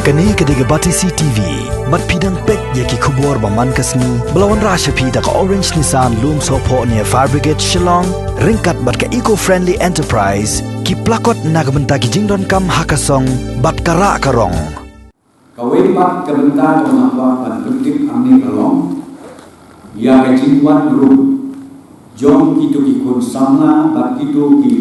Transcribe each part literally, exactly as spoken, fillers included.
Kane ka dei ka Batesi T V. Bad phi dang peit ïa ki khubor ba man ka sngi ba la wanrah sha phi da ka Orange Nissan Lumsohphoh near Fire Brigade Shillong, ryngkat bad ka Eco Friendly Enterprise, ki plakot na ka bynta ki jingdonkam ha ka song bad ka rah ka rong. Kawei pat ka bynta kaba nga kwah ban pyntip hangne ka long ïa ka jingwan rum jong kito ki khun samla bad kito ki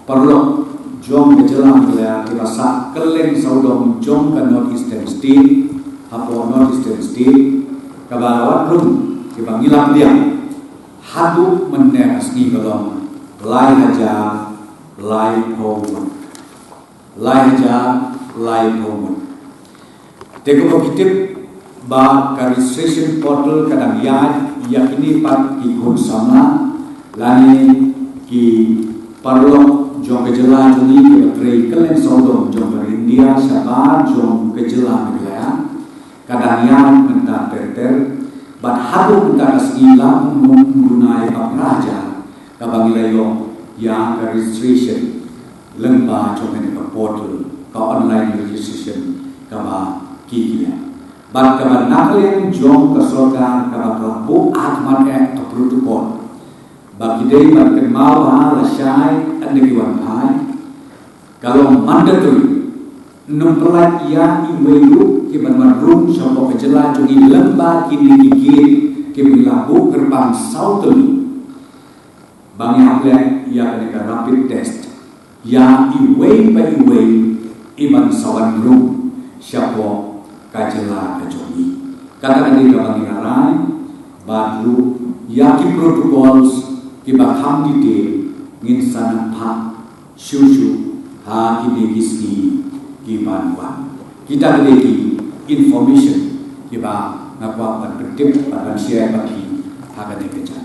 paralok jong ka jylla Meghalaya kiba sah kylleng sawdong jong ka North Eastern State, hapoh North Eastern State, kaba la wan rum kiba ngi la pdiang haduh mynne ka sngi ka long lai hajar laiphew ngut. Lai hajar laiphew ngut. Te kumba phi tip ba ka registration portal ka dang ïaid ïa kine pat ki khun samla lane ki paralok jong ka jylla jong ngi kiba trei kylleng sawdong jong ka ri India shabar jong ka jylla Meghalaya. Ka dang ïaid mynta ter ter bad haduh mynta ka sngi la kum kum duna ïa ka phra hajar kaba ngi la ïoh ïa ka registration lyngba jong kane ka portal, ka online registration kaba ki ki ïa. Bad kaba na ka liang jong ka sorkar kaba ka la buh ha khmat eh ka protocol ba ki dei ban kynmaw ba lashai ynda ki wan phai, ka long mandatory. Nym pyllait ïa iwei ruh ki ban wan rum shapoh ka jylla jong ngi lyngba kine ki gate kiba ngi la buh kyrpang saw tylli ba ngi hap leh ïa kane ka rapid test ïa iwei pa iwei i ban sa wan rum shapoh ka jylla ka jong ngi. Kata ka dei kaba ngi la rai bad ruh ïa ki protocols kiba kham detail ngin sa nang phah shuh shuh ha kine ki sngi ki ban wan. Kita ki dei ki information kiba nga kwah ban pyntip bad ban share bad phi ha kane ka janmiet.